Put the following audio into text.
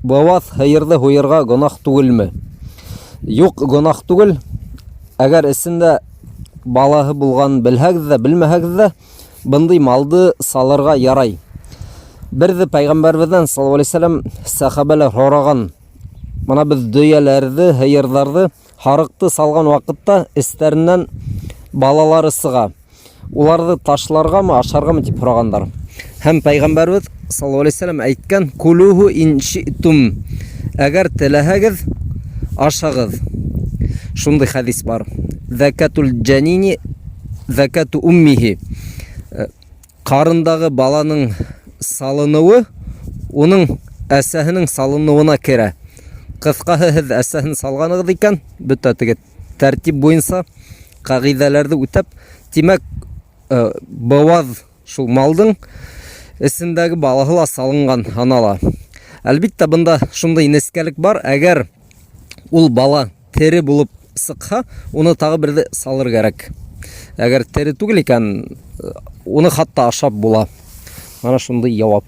Быуаҙ һыйырҙы һуйырға гонаһ түгелме? Юҡ, гонаһ түгел. Әгәр эсендә балаһы булғанын белһәгеҙ ҙә, белмәһәгеҙ ҙә, бындай малды салырға ярай. Берҙе пәйғәмбәребеҙҙән саллаллаһу алейһи вәсәләм сәхәбәләр һораған. Мына беҙ дөйәләрҙе, һыйырҙарҙы, һарыҡты салған ваҡытта эстәренән балалары сыға. Уларҙы ташларғамы, ашарғамы тип һорағандар. Һәм пәйғәмбәребеҙ саллаллаһу алейһи вәсәләм әйткән: "Кулуху ин ши'тум." Әгәр теләһәгеҙ, ашағыҙ. Шундай хәдис бар. Закатул джанини закату уммихи. Э, Ҡарындағы баланың салыныуы уның әсәһенең салыныуына керә. Ҡыҫҡаһы, һеҙ әсәһен салғанығыҙ икән, бөтә теге тәртип буйынса ҡағиҙәләрҙе үтәп, тимәк, э, быуаҙ шул малдың эсендәге балаһы ла салынған һанала. Әлбиттә, бында шундай нескәлек бар, әгәр ул бала тере булып сыҡһа, уны тағы берҙе салыр кәрәк. Әгәр тере түгел икән, э, уны хатта ашап була. Мына шундай яуап.